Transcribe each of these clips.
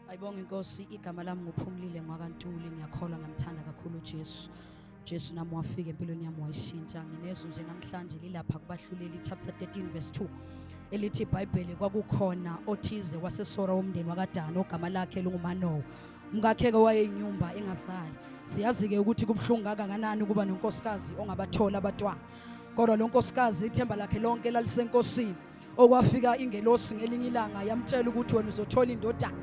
Ayibonga inkosi, igama lami nguphumlile ngwakaNtuli. Ngiyakholwa, ngiyamthanda kakhulu uJesu. Jesu nami wafika empilweni yami wayishintsha. Nginezwi nje namhlanje lilapha kubahluleli chapter 13 verse 2 elithi iBhayibheli, kwakukhona othize waseSora womndeni wakaDani ogama lakhe lunguManowa. Umkakhe ke wayeyinyumba engazali. Siyazi ke ukuthi kubuhlungu kangakanani ukuba nonkosikazi ongabathola abatwana. Kodwa lo nkosikazi ithemba lakhe lonke lalisenkosini. Okwafika ingelosi ngelinye ilanga yamtshela ukuthi wena uzothola indodana.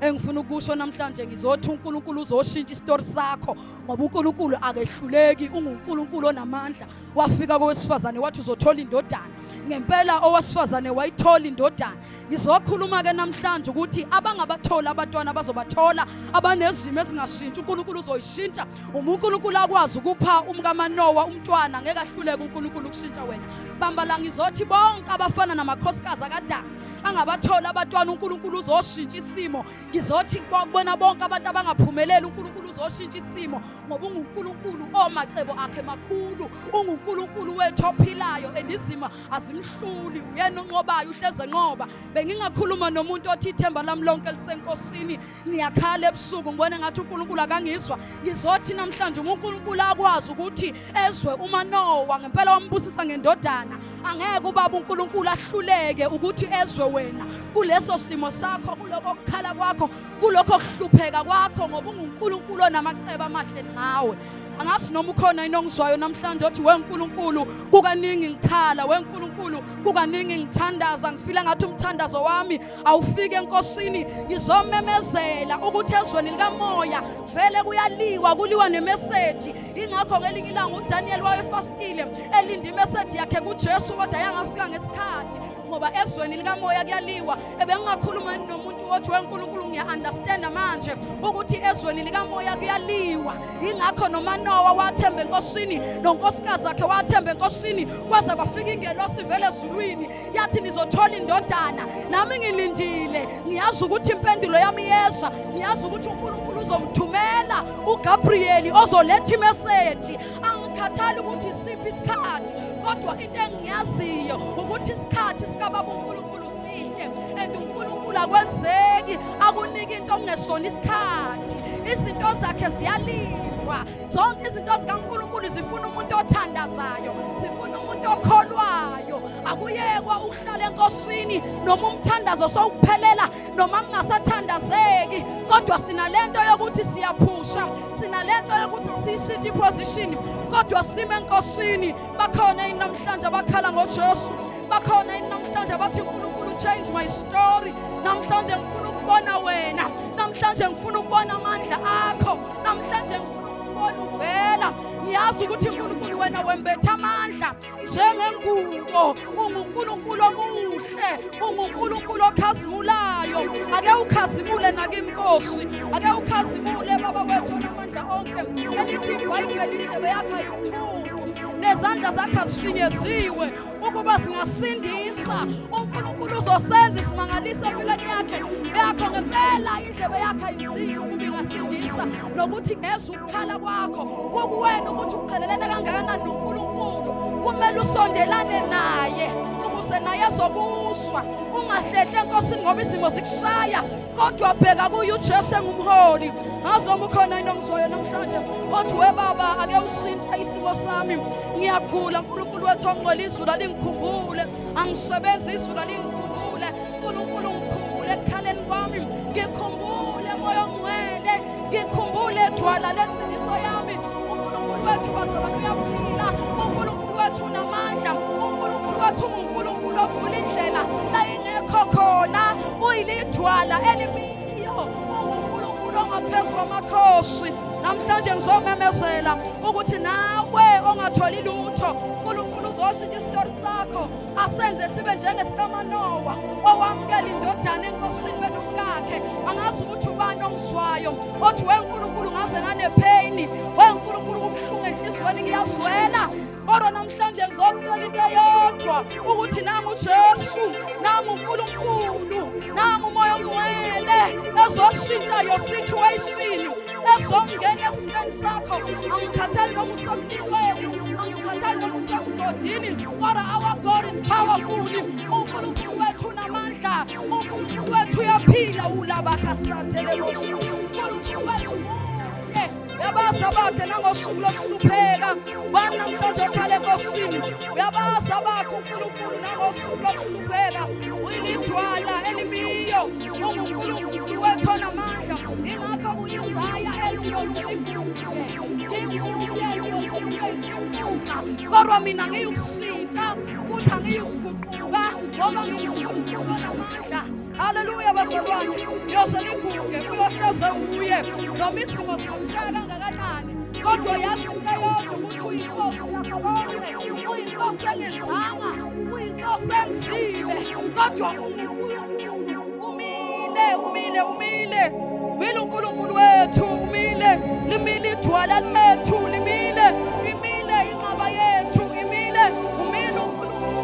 Engifuna ukusho namhlanje, ngizothi uNkulunkulu uzoshintsha isitori sakho, ngoba uNkulunkulu akehluleki, unguNkulunkulu onamandla. Wafika kowesifazane wathi uzothola indodana. Ngempela owesifazane wayithola indodana. Ngizokhuluma ke namhlanje ukuthi abangabathola abantwana bazobathola, abanezimo ezingashintshi uNkulunkulu uzoyishintsha. Uma uNkulunkulu akwazi ukupha umkaManowa umntwana, ngeke ahluleke uNkulunkulu ukushintsha wena. Bamba la, ngizothi bonke abafana namakhosikazi akadani angabathola abatwana, uNkulunkulu uzoshintsha isimo. Ngizothi kubona bonke abantu abangaphumeleli, uNkulunkulu uzoshintsha isimo, ngoba unguNkulunkulu omacebo akhe makhulu, unguNkulunkulu wethu ophilayo and izimo azimhluli, uyena onqobayo, uhleze enqoba. Bengingakhuluma nomuntu othi ithemba lami lonke lisenkosini, ngiyakhala ebusuku ngibone ngathi uNkulunkulu akangizwa. Ngizothi namhlanje uma uNkulunkulu akwazi ukuthi ezwe uManowa ngempela wambusisa ngendodana, angeke ubaba uNkulunkulu ahluleke ukuthi ezwe wena kuleso simo sakho, kuloko kukhala kwakho, kulokho kuhlupheka kwakho, ngoba unguNkulunkulu onamacebo amahle ngawe. Angazi noma ukhona yini ongizwayo namhlanje othi, weNkulunkulu, kukaningi ngikhala, weNkulunkulu, kukaningi ngithandaza, ngifila ngathi umthandazo wami awufike enkosini. Ngizomemezela ukuthi ezweni likamoya vele kuyaliwa, kuliwa nemeseji. Ingakho ngelinye ilanga uDaniel wayefastile elinda imeseji yakhe kuJesu, kodwa yangafika ngesikhathi, ngoba ezweni likamoya kuyaliwa. Ebengingakhuluma nomuntu othi, weNkulunkulu, ngiya-understanda manje ukuthi ezweni likamoya kuyaliwa. Ingakho noManowa wathemba enkosini, nonkosikazi wakhe wathemba enkosini, kwaze kwafika ingelosi vele ezulwini yathi nizothola indodana. Nami ngilindile, ngiyazi ukuthi impendulo yami iyeza, ngiyazi ukuthi uNkulunkulu uzomthumela uGabriel ozoletha imeseji. Angikhathali ukuthi isiphi isikhathi, kodwa into engiyaziyo ukuthi isikhathi sikababa uNkulunkulu sihle, and uNkulunkulu akwenzeki akunike into okungesona isikhathi. Izinto zakhe ziyalindwa. Zonke izinto zikaNkulunkulu zifuna umuntu othandazayo, zifuna umuntu okholwayo. Akuyekwa ukuhlala enkosini noma umthandazo sowuphelela noma kungasathandazeki, kodwa sinalento yokuthi siyaphusha, sinalento yokuthi siyishintshe iposition, kodwa sime enkosini. Bakhona yini namhlanje abakhala ngoJesu? Bakhona yini namhlanje abathi, uNkulunkulu, change my story? Namhlanje ngifuna ukubona wena, namhlanje ngifuna ukubona amandla akho, namhlanje ngifuna ukubona uvela. Ngiyazi ukuthi uNkulunkulu wena wembethe amandla njengengubo, unguNkulunkulu omuhle, unguNkulunkulu okhazimulayo. Ake ukhazimule nakimi Nkosi, ake ukhazimule baba wethu onamandla onke. Elithi iBhayibheli, indlebe yakhe ayibuthuntu nezandla zakhe azifinyeziwe ukuba zingasindisa. uNkulunkulu uzosenza isimangaliso empilweni yakhe yakho. Ngempela indlebe yakhe ayinzima ukuba ingasindisa nokuthi ngezwe ukukhala kwakho. Kukuwena ukuthi uqhelelene kangakanani noNkulunkulu. Kumele usondelane naye ukuze naye ezokuzwa. Ungahlehle enkosini ngoba izimo zikushaya, kodwa bheka kuye uJesu engumholi. Ngazi noma ukhona yini ongizwayo namhlanje othi, webaba, ake ushintshe isimo sami, ngiyagula. Nkulunkulu wethu ongcwele, izulu alingikhumbule, angisebenzi, izulu alingikhumbule. Nkulunkulu, ngikhumbule ekukhaleni kwami, ngikhumbule Moya ongcwele, ngikhumbule dwala lensindiso yami. uNkulunkulu wethu, bazalwane, uyaphila. uNkulunkulu wethu unamandla. uNkulunkulu wethu unguNkulunkulu ovula indlela la ingekho khona, uyilidwala elimiyo, unguNkulunkulu ongaphezu kwamakhosi. Namhlanje ngizomemezela ukuthi nawe ongatholi lutho, uNkulunkulu uzoshintsha isitori sakho, asenze sibe njengesikaManowa owamukela indodana enkosini benomkakhe. Angazi ukuthi ubani ongizwayo othi, weNkulunkulu, ngaze nganepheyini, weNkulunkulu, kubuhlungu enhliziyweni, ngiyazwela. Kodwa namhlanje ngizokutshela into eyodwa, ukuthi nangu uJesu, nangu uNkulunkulu, nangu uMoya oNgcwele ezoshintsha your situation. Ezongena esimeni sakho. Angikhathali noma usemlilweni, angikhathali noma usemgodini, kodwa our God is powerful. UNkulunkulu wethu unamandla, uNkulunkulu wethu uyaphila. Ulabakhasathele bosi, uNkulunkulu wethu muhle, uyabazi abakhe nangosuku lokuhlupheka. Bani namhlanje okhala enkosini? Uyabazi abakhe uNkulunkulu nangosuku lokuhlupheka. Uyilidwala elimiyo, unguNkulunkulu wethu onamandla. Ingakho u-Isaya ethi, "Yoze liguge, nginguye, yoze libe izinkunga, kodwa mina ngiyukushintsha futhi angiyukuguquka, ngoba nginguNkulunkulu onamandla." Haleluya, bazalwane. Yoze liguge, uyohleze uye, noma izimo zingakushaya kangakanani, kodwa yazi into eyodwa, ukuthi uyinkosi yakho konke, uyinkosi engenzanga, uyinkosi enzile, kodwa unguNkulunkulu. Umile, umile, umile, umile uNkulunkulu wethu, umile. Limile idwala lethu, limile, imile inqaba yethu, imile, umile uNkulunkulu,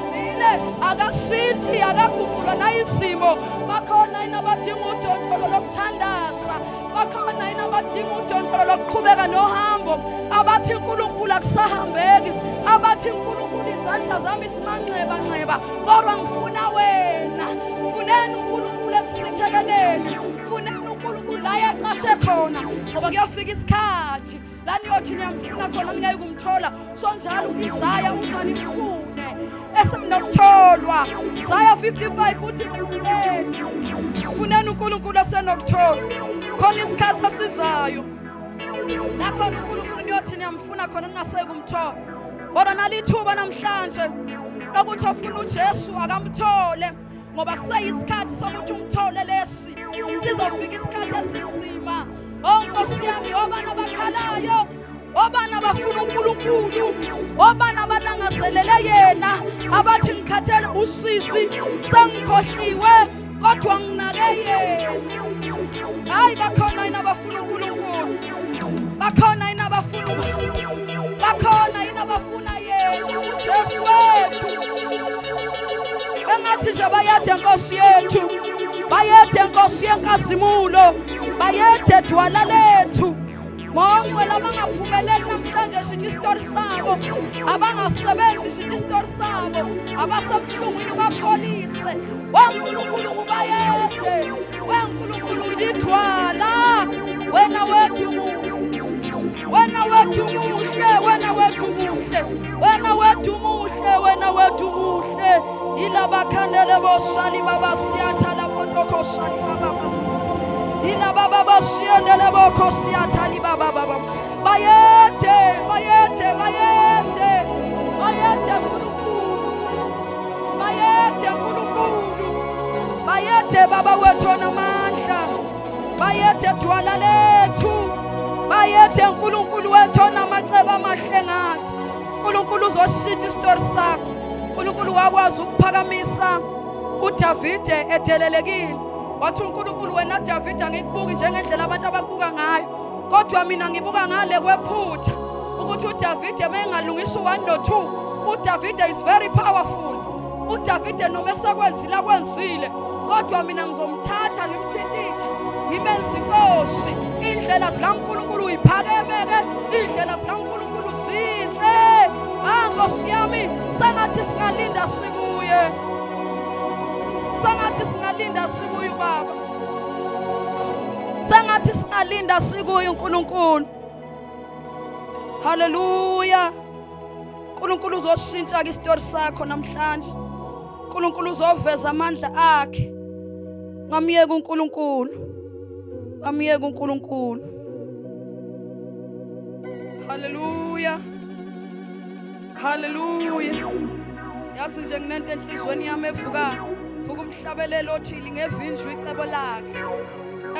umile, akashinthi, akaguqulwa nayizimo. Bakhona yini abadinga udondolo lokuthandaza? Bakhona yini abadinga udondolo lokuqhubeka nohambo, abathi uNkulunkulu akusahambeki, abathi uNkulunkulu izandla zami zimanxeba nxeba, kodwa ngifuna wena? Funeni uNkulunkulu ekusithekeleni, funeni uNkulunkulu la yaqashe khona, ngoba kuyofika isikhathi la niyothi niyamfuna khona, ningeke kumthola. So njalo uIsaya uthi animfune esenokutholwa. Isaya 55 uthi mfuneni, funeni uNkulunkulu esenokutholwa. Khona isikhathi esizayo nakhona uNkulunkulu niyothi niyamfuna khona, ningaseke kumthola. Kodwa nalithuba namhlanje lokuthi ofuna uJesu akamthole, ngoba kuseyisikhathi sokuthi umthole lesi. Sizofika isikhathi esinzima. Oh Nkosi yami, obani abakhalayo? Obani abafuna uNkulunkulu? Obani abalangazelele yena, abathi ngikhathele usizi, sengikhohliwe, kodwa nginake yena? Hayi, bakhona yini abafuna uNkulunkulu? Bakhona yini abafuna? Bakhona yini abafuna yena uJesu wethu? Engathi nje bayede Nkosi yethu, bayede Nkosi yenkazimulo, bayede dwala lethu. Bonke labangaphumeleli namhlanje, shintsha isitori sabo. Abangasebenzi, shintsha isitori sabo. Abasebuhlungwini, bapholise. WeNkulunkulu, kubayede. WeNkulunkulu, ilithwala wena wethu muhle, wena wethu muhle, wena wethu muhle, wena wethu muhle, wena wethu muhle. Ilabakhandele bosali babasiyatha lapotokosali bababasi ilabababasiyendele bokhosiyatha libabababa. Bayede, bayede, bayede, bayede Nkulunkulu, bayede Nkulunkulu, bayede Baba wethu onamandla, bayede dwala lethu, bayede Nkulunkulu wethu onamacebo amahle ngathi. uNkulunkulu uzoshintsha isitori sakho. uNkulunkulu wakwazi ukuphakamisa uDavide edelelekile. Wathi uNkulunkulu, "Wena Davide, angikubuki njengendlela abantu abakubuka ngayo, kodwa mina ngibuka ngale kwephutha." Ukuthi uDavide mengalungisa u1 no2, uDavide is very powerful. uDavide noma esekwenzile akwenzile, kodwa mina ngizomthatha ngimthintithe, ngimenze inkosi. Indlela zikaNkulunkulu uyiphakemeke, indlela zikaNkulunkulu zinhle. Ah, Nkosi yami, sengathi singalinda sikuye, sengathi singalinda sikuye uBaba, sengathi singalinda sikuye uNkulunkulu. Haleluya! uNkulunkulu uzoshintsha ke isitori sakho namhlanje. uNkulunkulu uzoveza amandla akhe. Ngamyeka uNkulunkulu, ngamyeka uNkulunkulu. Haleluya, haleluya! Yazi nje nginento enhlizweni yami evuka vuka umhlabelelo othi lingevinjwe icebo lakhe,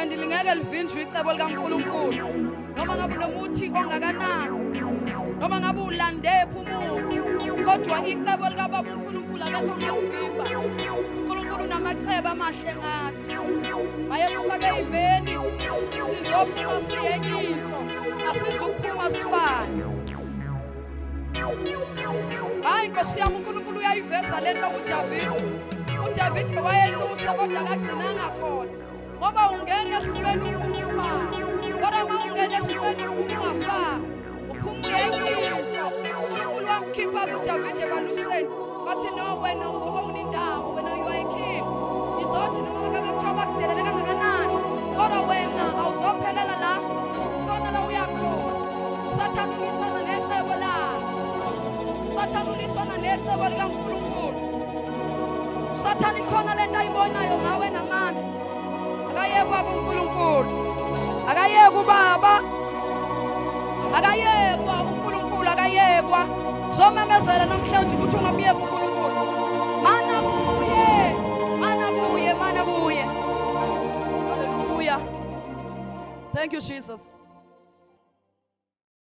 and lingeke livinjwe icebo likaNkulunkulu, noma ngabe unomuthi ongakanani, noma ngabe ulandephi umuthi, kodwa icebo likaBaba uNkulunkulu akekho ongalivimba. uNkulunkulu unamacebo amahle ngathi. Mayesifake ey'meni, sizophuma siyenye into, asizukuphuma sifane. Hayi Nkosi yami, uNkulunkulu uyayiveza lento kuDavide. UDavide wayelusa, kodwa akagcinanga khona, ngoba ungena esimeni uphuma ufana, kodwa ungena esimeni uphuma ungafanga, uphuma uyenye into. UNkulunkulu wamkhipha kuDavide ebaluseni, wathi no, wena uzo-owna indawo, wena you are a king. Izothi noma ngabe kuthiwa bakudelele kangakanani, kodwa wena awuzophelela la, khona la uyakhona. USathane ulwisana necebo lakhe. USathane ulwisana necebo likaNkulunkulu. USathane ikhona lento ayibonayo ngawe namanje. Akayekwa kuNkulunkulu, akayekwa ubaba, akayekwa uNkulunkulu, akayekwa. Zomemezela namhlanje ukuthi ungamyeki uNkulunkulu. Mana kuye, mana kuye, mana kuye. Hallelujah. Thank you, Jesus.